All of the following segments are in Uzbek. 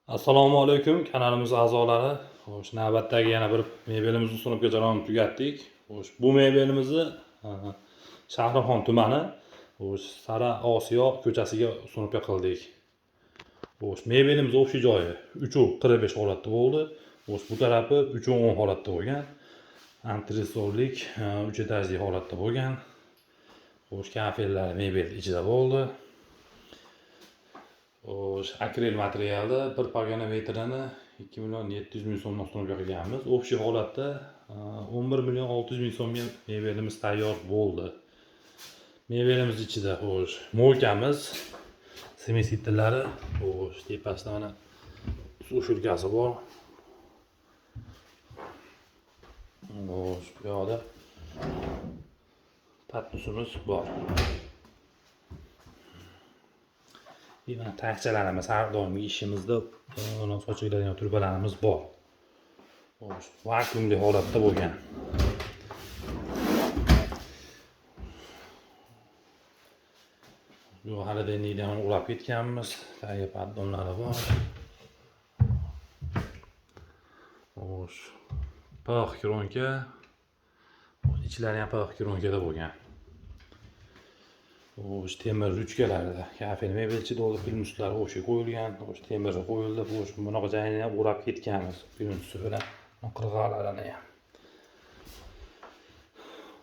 Assalomu alaykum kanalimiz a'zolari. Xo'sh, navbatdagi yana bir mebelimizni установка jarayonini tugatdik. Xo'sh, bu mebelimizni Shahrixon tumani, xo'sh, Sara Osiyo ko'chasiga установка qildik. Xo'sh, mebelimiz общий joyi 3.45 holatda bo'ldi. Xo'sh, bu tarafi 3.10 holatda bo'lgan. Antresollik 3 etajli holatda bo'lgan. Xo'sh, kafellar mebel ichida bo'ldi. Xo'sh, akril materialda bir pogona metrini 2 million 700 ming so'mdan установка qilganmiz. Общий holatda 11 million 600 ming so'mga mebelimiz tayyor bo'ldi. Mebelimiz ichida, xo'sh, мойка miz, смеситель lari, xo'sh, tepasida mana сушилка si bor. Xo'sh, bu yoqda patnisimiz bor. Mana taxchalarimiz har doimgi ishimizda sochiladigan trubalarimiz bor. Xo'sh, vakuumli holatda bo'lgan. Bu холодильник ham ulab ketganmiz. Tagi paddonlari bor. Xo'sh, pix kronka. Ichlari ham pix kronkada bo'lgan. Xo'sh, temir ruchkalarida kafel mebel ichida bo'ldi, plyuslari o'sha qo'yilgan, xo'sh, temiri qo'yildi, xo'sh, bunaqa joyini ham o'rab ketganmiz plyusi bilan, qirg'oqlarini ham.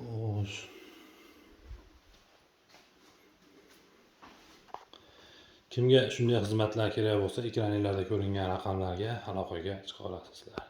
Xo'sh. Kimga shunday xizmatlar kerak bo'lsa, ekraninglarda ko'ringan raqamlarga aloqaga chiqa olasizlar.